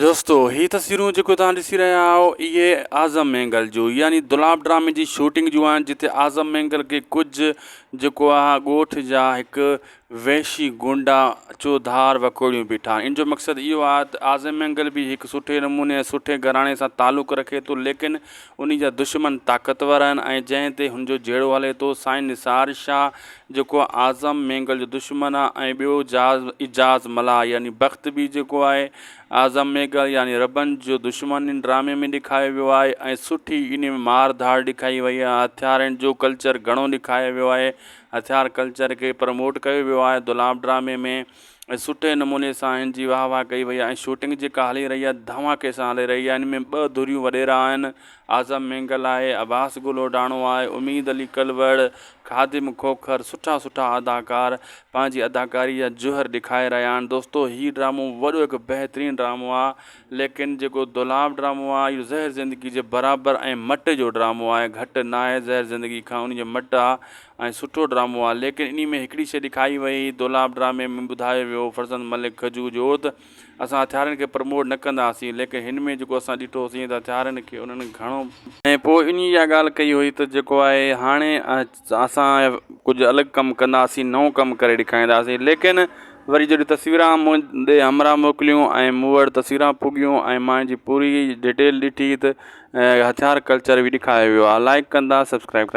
دوستو هي تصويرون جيڪو توهان ڏسي رهيا آهيو اهي اعظم مينگل جو يعني دولاب ڊرامي جي شوٽنگ جون آهن جتي اعظم مينگل کي ڪجهه جيڪو آهي ڳوٺ جا هڪ وحشي گونڊا چوڌار وڪوڙيون بيٺا آهن ان جو مقصد اهو آهي ته اعظم مينگل به هڪ سٺي نموني ۽ سٺي گهراڻي سان تعلق رکي ٿو ليڪن ان جا دشمن طاقتور آهن ۽ جنهن تي هن جو جهيڙو هلي ٿو سائين نثار شاهه جيڪو اعظم مينگل جو دشمن آهي ۽ ٻيو جاز اعجاز ملاح يعني بخت به جيڪو آهي اعظم مينگل يعني ربن جو دشمن ان ڊرامي ۾ ڏيکايو ويو آهي ۽ سٺي ان ۾ مار ڌاڙ ڏيکائي وئي آهي هٿيارن جو ڪلچر گهڻو ڏيکايو ويو آهي هٿيار ڪلچر کي پروموٽ ڪيو ويو آهي دولاب ڊرامي ۾ ۽ سٺي نموني سان هن جي واهه واهه ڪئي وئي آهي ۽ شوٽنگ جيڪا هلي رهي آهي ڌماڪي سان هلي رهي آهي ان ۾ ٻه ڌريون وڏيرا آهن اعظم مينگل آهي عباس گل اوڍاڻو آهي اميد علي ڪلوڙ خادم کوکر سٺا سٺا اداڪار پنهنجي اداڪاري جا جوهر ڏيکاري رهيا آهن دوستو هي ڊرامو وڏو هڪ بهترين ڊرامو آهي ليڪن جيڪو دولاب ڊرامو آهي اهو زهر زندگي جي برابر ۽ مٽ جو ڊرامو آهي گهٽ ناهي زهر زندگي کان ان جي مٽ آهي ۽ سٺو ڊرامو آهي ليڪن انهي ۾ هڪڙي شي ڏيکاري وئي دولاب ڊرامي ۾ ٻڌايو ويو فرزند ملڪ کجو جو ته اسان هٿيارن کي پرموٽ نه ڪنداسين ليڪن هن ۾ جيڪو اسان ڏٺوسين ته هٿيارن کي انهن گهڻو. ۽ پوء انهي اها ڳالهه ڪئي هئي ته جيڪو آهي هاڻي اسان ڪجهه الڳ ڪم ڪنداسين نئون ڪم ڪري ڏيکارينداسين ليڪن وري جڏهن تصويران مون ڏي همراهه موڪليون ۽ مون وٽ تصويران پڳيون ۽ مان ان جي پوري ڊيٽيل ڏٺي ته هٿيار ڪلچر به ڏيکاريو ويو آهي لائڪ ڪندا سبسڪرائب.